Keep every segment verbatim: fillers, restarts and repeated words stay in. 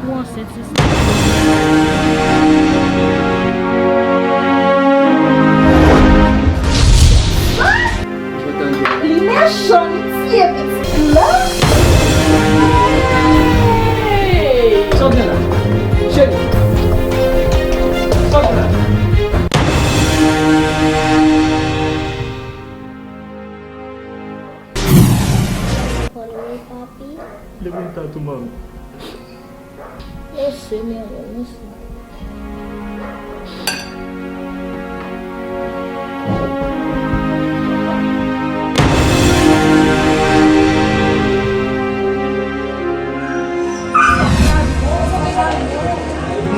Ou ansent, se sa? Li mechan, li tiye pitit la. Hey! Sa w gen la? Cheri. Sa w gen la? Follow me, papi. Depi m ta tou manmi. Mèsi, mèsi.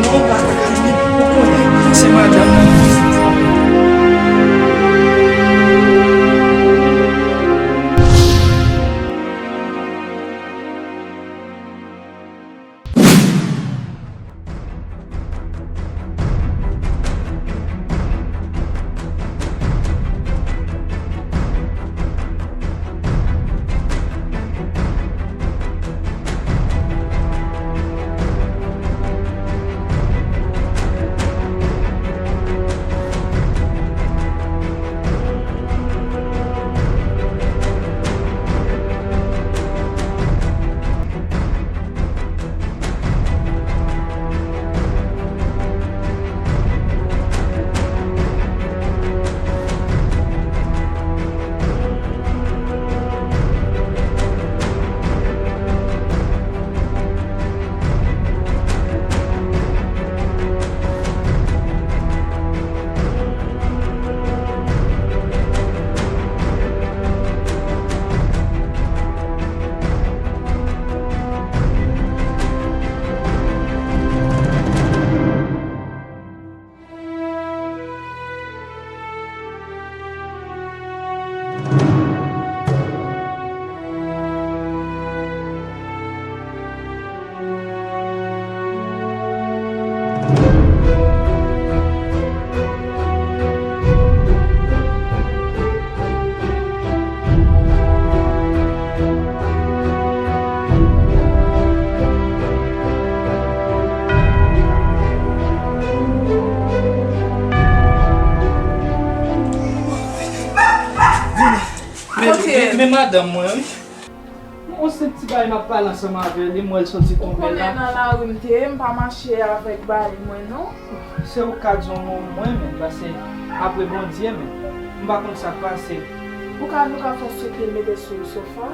Non, pa ka kite, ou konnen, se madanm nan. Men, men, men madanm mwen, wi. Yon senp ti bagay m ap pale ansanm avè li, m wè l soti tonbe la. Ou konnen nan lari m te ye, m pa mache avèk bagay mwen non. Se ou k ka di yon mo mwen menm, paske apre Bondye menm, m pa konn sa k pase. Ou ka, nou ka fè sou pye mete sou sofa.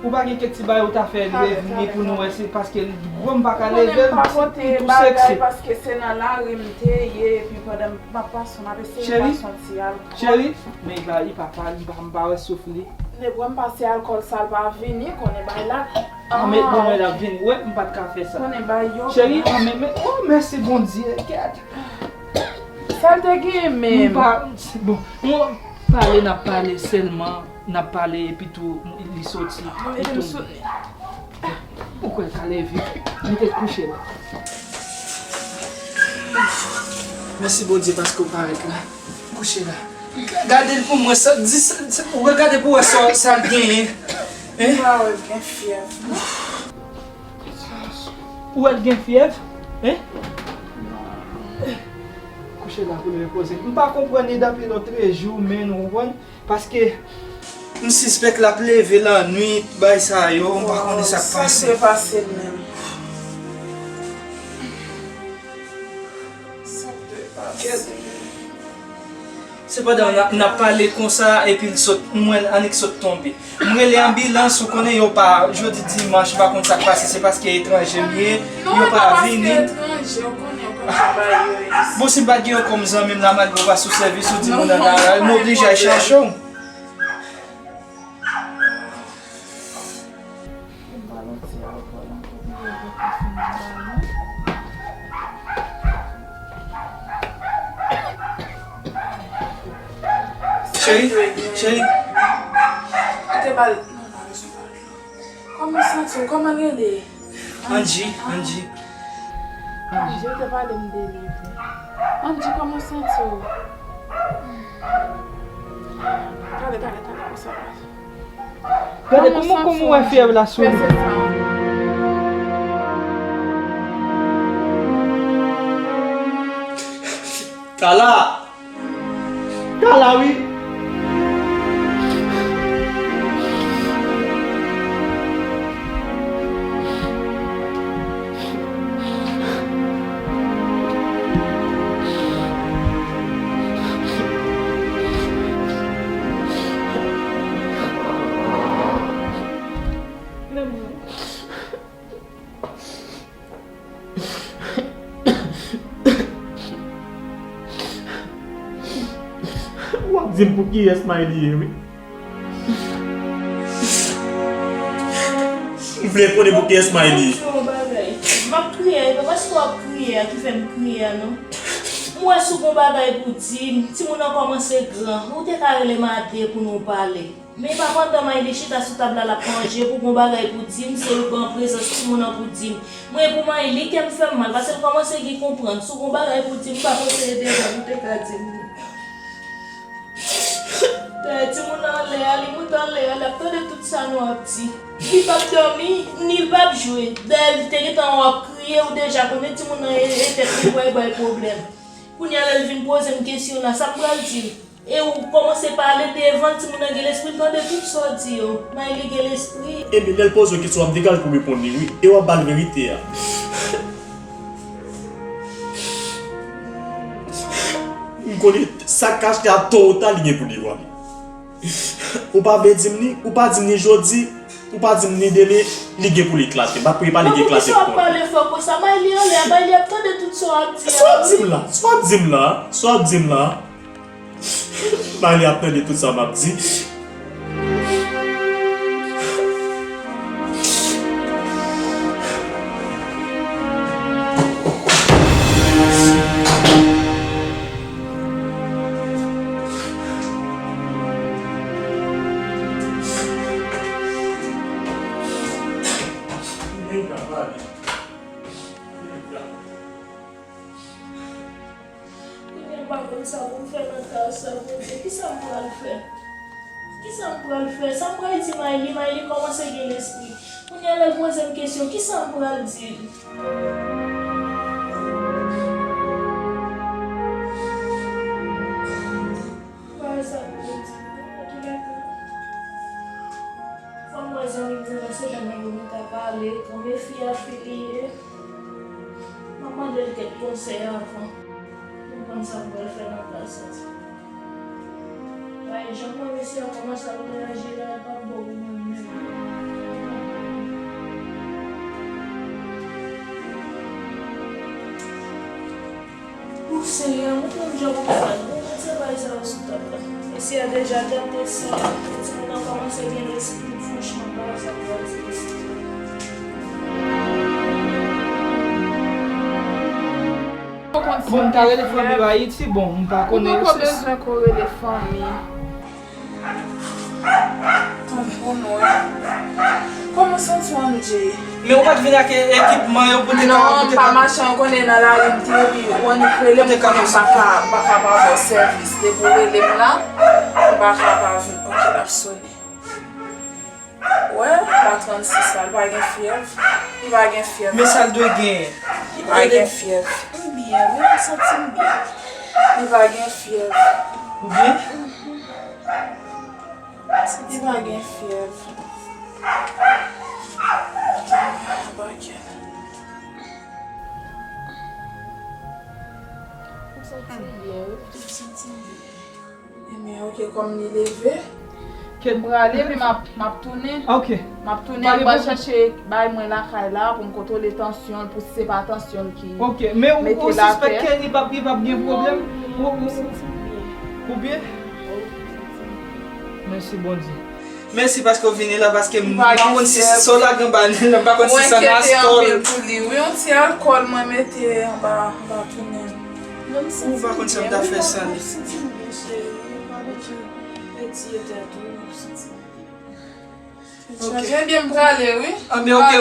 Ou pa gen kèk ti bagay ou ta fè li revini pou nou wè se paske li gwo m pa ka leve l, m tou sèk. Paske se nan lari m te ye, epi pandan m ap pase, m ap eseye m pa santi alkòl. Cheri, men li pa, li pa, li pa, m pa wè souf li. Negwè m pase alkòl sa l pa vini, konnen bay la. Ah, men konnen l ap vini. Wè, m pa t ka fè sa. Konnen bay yo. Cheri, ah, men, men, oh, mèsi Bondye, gad. Sa l te gen menm? M pa, bon, m pale, n ap pale sèlman, n ap pale, epi tou, li soti, li tonbe. Ou kwè l ka leve? Mete l kouche la. Mèsi Bondye paske w parèt la. Kouche la. Gade l pou mwen, sa, di, sa, sa, ou gade pou wè sa, sa l genyen. Hein? M pa wè l gen fyèv non. Ou wè l gen fyèv? Hein? Kouche la pou l repoze. M pa konprann li depi lòt jou, men, ou konprann? Paske m sispèk l ap leve lannwit, bay sa yo, m pa konnen sa k pase. Sa k dwe pase l menm? Sa k dwe pase? Sepandan, n ap, n ap pale konsa, epi l sot, m wè l annik sot tonbe. M rele anbilans, ou konnen yo pa, jodi dimanch, m pa konn sa k pase, se paske etranje m ye, yo pa vini. Non, e pa paske etranje, ou konnen, ou konnen bagay yo isit. Bon, si m pa t gen yo kòm zanmi m la, malgre w pa sou sèvis, ou di moun nan lari, m oblije al chache w. Vin ba l yon ti alkòl ankò pou yo vin konfime ba nou. Cheri, cheri. Kite ba l. Non, pa bezwen ba l dlo. Kòman w santi w? Kòman l rele? Angie, Angie. Angie, ou te pale m de li tou. Angie, kòman w santi w? Gade, gade, gade, konsa. Gade, kòman, kòman w wè fyèv la sou li? Fè se sa. Kala! Kala, wi! W ap di m pou kiyès Mayli ye, wi. M vle konnen pou kiyès Mayli ye. M ap kriye, e pa paske w ap kriye a ki fè m kriye a, non. M wè si w gon bagay pou di m, timoun nan kòmanse gran, ou te ka rele m a de pou nou pale. Men pa pandan Mayli chita sou tab la, l ap manje, pou gon bagay pou di m, se l pran prezans timoun nan pou di m. Mwen, pou Mayli, kè m fè m mal, paske l kòmanse gen konprann. Si w gon bagay pou di m, m pa panse e devan m ou te ka di m li. Dayè, timoun nan anlè a, li moute anlè a, l ap tande tout sa nou ap di. Li p ap dòmi, ni l p ap jwe. Dayè, li te gentan wè w ap kriye, ou deja konnen timoun nan e, e tèt li pral bay pwoblèm. Kounye a, lè l vin poze m kesyon la, sa m pral di l? E ou kòmanse pale devan l, timoun nan gen lespri, l tande tout sa w di yo. Mayli gen lespri. Ebyen, lè l poze w kesyon, w ap degaje pou w reponn li, wi. E w ap ba l verite a. M konnen sa k kache a, to ou ta, li gen pou devwale. Ou pa vle di m li, ou pa di m li jodi, ou pa di m li demen, li gen pou l eklate. M pa prepare li eklate pou mwen. Poukisa w ap pale fò konsa? Mayli anlè, Mayli ap tande tout sa w ap di a, wi. Sa w ap di m la? Sa w ap di m la? Sa w ap di m la? Mayli ap tande tout sa m ap di. Kounye a m pa konn sa pou m fè nan ka sa, Bondye. Kisa m pral fè? Kisa m pral fè? Sa m pral di Mayli? Mayli kòmanse gen lespri. Kounye a lè l poze m kesyon, kisa m pral di l? M pa wè sa pou m di l. Antoulèka, fò m wè zanmi m nan nan semèn nan pou nou ta pale. Konbyen fi a fi li ye? M ap mande l kèk konsèy avan. M konn sa m pral fè nan ka sa. Bay jan mwen mesye a kòmanse ap reyaji la, l p ap bon pou mwen menm. O Senyè, montre m jan pou m fè. Mwen mete bagay sa yo sou tab la. Mesye a deja gate sa. Timoun nan kòmanse gen lespri. Franchman, m pa wè sa pou al di. Bon, m ta rele fanmi yo Ayiti, bon, m pa konnen yo se. Ou poko bezwen ko rele fanmi. Tanpri non. Kòman w santi w, Andjey? Men ou pa t vin ak e-, ekipman yo pou te ka, non, pou te ka. Non, m pa mache, ou konnen nan lari m te ri, ou annik rele m, ou konnen m pa ka, m pa ka pa ba w sèvis. Depi w rele m la, m pa ka pa vin. Ok, l ap sonnen. Wè, la trannsis la, li pa gen fyèv. Li pa gen fyèv. Men sa l dwe genyen. Li pa gen fyèv. M byen, wi, m santi m byen. Li pa gen fyèv. Ou byen? Li pa gen fyèv. Bakèt. M santi m byen, wi. M santi m byen. Ebyen, ok, kòm li leve. Ke m prale, epi m ap, m ap tounen. Ok. M ap tounen, m pral chèche bay mwen lakay la pou m kontwole tansyon l, pou si se pa tansyon l ki mete l atè. Ok, men ou, ou sispèk ke li p ap, li p ap gen pwoblèm? Non, ou, ou, m santi m byen. Ou byen? Wi, m santi m byen. Mèsi Bondye. Mèsi paske w vini la, paske m pa konn si sa w lage anba nen l, m pa konn si sa nan astòl. Mwen enkyete anpil pou li. Wi, yon ti alkòl mwen mete anba, anba tounen m. Ou pa konn sa m ta fè san li. Ok. Ebyen, m prale, wi. Ah, men ok,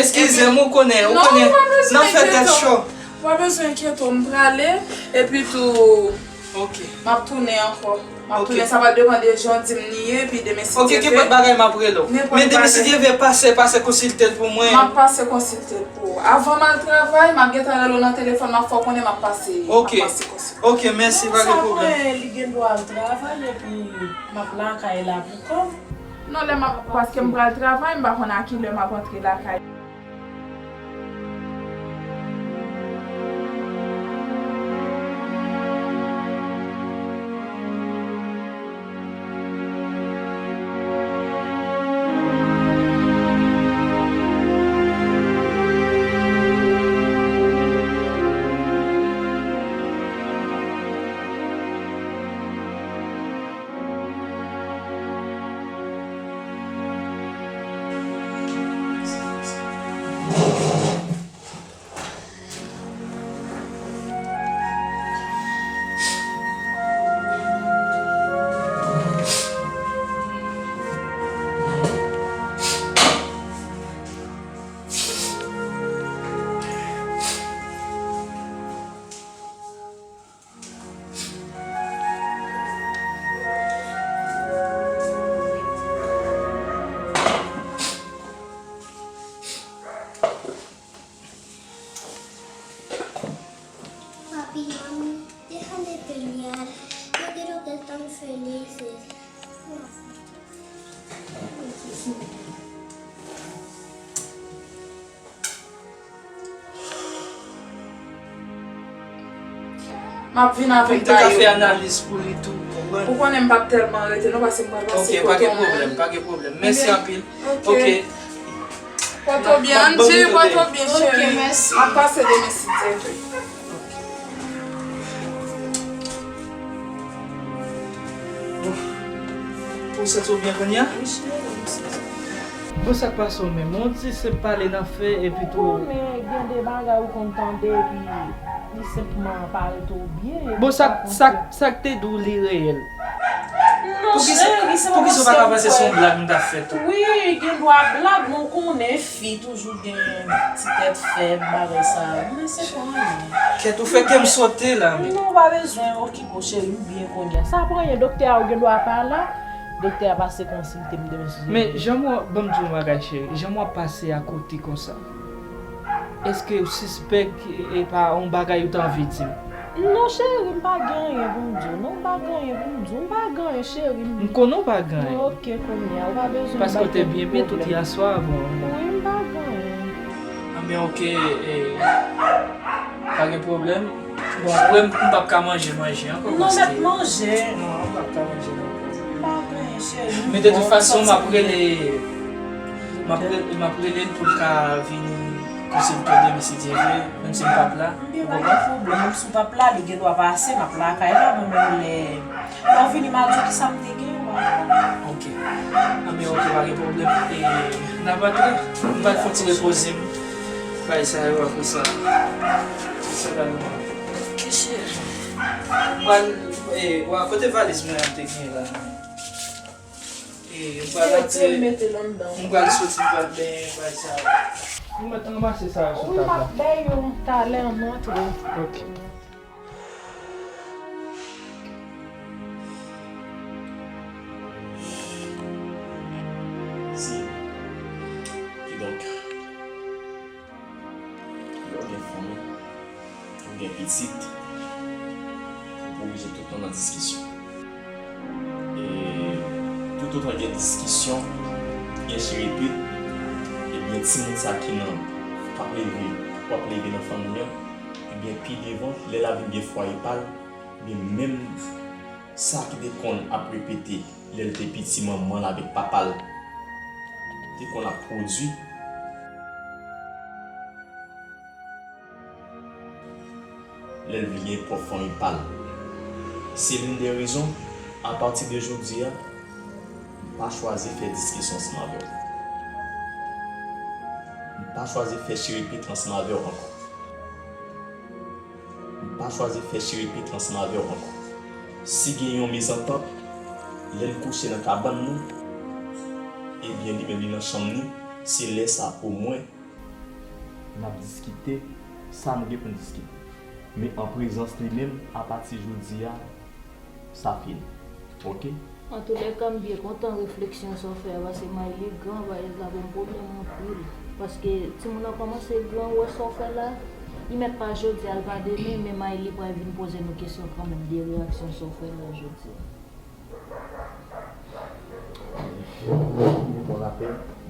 eskize m, ou konnen, ou konnen, nan fè tèt cho. Ou pa bezwen enkyete w, m prale, epi tou, m ap tounen ankò. M ap tounen, sa pral depann de jan w di m li ye, epi demen si Dye vle. Ok, kenpòt bagay, m ap rele w. Men demen si Dye vle, pase, pase konsilte l pou mwen. M ap pase konsilte l pou ou. Avan m al travay, m ap gentan rele w nan telefòn, m ap fè w konnen m ap pase, m ap pase konsilte l. Ok, mèsi, pa gen pwoblèm. Sa vre, li gen dwa al travay, epi m ap lakay la pou kò m. Non, lè m ap, paske m pral travay, m pa konn a ki lè m ap antre lakay. Papi, mami, déjame pelear. Yo quiero que están felices. M ap vin avèk bagay yo. Pou m te ka fè analiz pou li tou, ou konprann? Ou konnen m p ap tèlman rete non, paske m pral pase kote yon moun. Ok, pa gen pwoblèm, pa gen pwoblèm. Mèsi anpil. Ok. Ok. Pòte w byen, Angie, pòte w byen, cheri. Ok, mèsi. M ap pase demen si Dye vle. Ou santi w byen kounye a? Wi, cheri, m santi m byen. Bon, sa k pase w menm? Yon ti senp pale n ap fè, epi tou. Ou konnen gen de bagay ou konn tande, epi li senpman pa rete w byen, epi sa konn fè. Bon, sa, sa, sa k te di w li reyèl? Non, cheri, se pa paske m kwè. Poukisa w pa ka panse se yon blag m t ap fè tou? Wi, gen dwa blag, men w konnen fi toujou gen ti tèt fèb, bagay sa yo. Men se pa anyen. Kèt, ou fè kè m sote la, men. Non, ou pa bezwen okipe w, cheri, m byen kounye a. Sa pa anyen, doktè a ou gen dwa pa la. Doktè a pase konsilte m demen si Dye vle. Men, jan m wè, ban m di w yon bagay, cheri. Jan m wè w ap pase akote konsa. Èske ou sispèk e pa yon bagay ou ta anvi di m? Non, cheri, m pa gen anyen pou m di w. Non, m pa gen anyen pou m di w. M pa gen anyen, cheri. M konnen w pa gen anyen. Ok, kounye a, ou pa bezwen bay tèt ou pwoblèm. Paske w te byen byen tout yèswa, bon, bon. Wi, m pa gen anyen. Anben, ok, e, pa gen pwoblèm. Bon, mwen, m p ap ka manje, manje ankò, paske. Non, mèt manje. Non, m p ap ka manje ankò. M pa gen anyen, cheri. Men de tout fason, m ap rele, m ap rele, m ap rele l pou l ka vini konsilte w demen si Dye vle, menm si m p ap la. Anben, pa gen pwoblèm, menm si w p ap la, li gen dwa pase, m ap lakay la, mwen menm lè, lè w vini, m a di w kisa m te gen, w a konprann. Ok. Anben, ok, pa gen pwoblèm. E, n ap antre, m pral fè yon ti repoze m. Bay sa yo apre sa. Se sa la nou. Ok, cheri. M pral, e, w a, kote valiz mwen an te gen la? E, m pral antre, m pral soti, m pral benyen, bay sa yo. Ou mèt ranmase sa yo sou tab la. Wi, m ap bay yo talè an antre. Ok. Si. Kidonk, lè w gen fanmi, ou gen pitit, ou pa oblije tout tan nan diskisyon. E toutotan gen diskisyon, gen chirepit, ebyen, timoun sa ki nan, k ap leve, w ap leve nan fanmi an, ebyen, pi devan, lè l ap vin gen fwaye pa l, ebyen, menm sa ki te konn ap repete lè l te piti, manman l avèk papa l te konn ap pwodui, lè l vin gen pwòp fanmi pa l. Se l'une des raisons, apati de jodi a, m pa chwazi fè diskisyon ansanm avè w. M pa chwazi fè chirepit ansanm avè w ankò. M pa chwazi fè chirepit ansanm avè w ankò. Si gen yon mezantant, lè n kouche nan kabann nou, ebyen, li menm, li nan chanm li, se lè sa, omwen, n ap diskite sa nou gen pou n diskite. Men an prezans li menm, apati jodi a, sa fini. Ok. Antoulèka, m byen kontan refleksyon sa w fè a, paske Mayli gran, bagay la ban m pwoblèm anpil. Paske timoun nan kòmanse gran, ou wè sa w fè la, li mèt pa jodi a, l pa demen, men Mayli pral vin poze nou kesyon kanmenm de reyaksyon sa w fè la jodi a. Bon, bon, bon, bon, bon.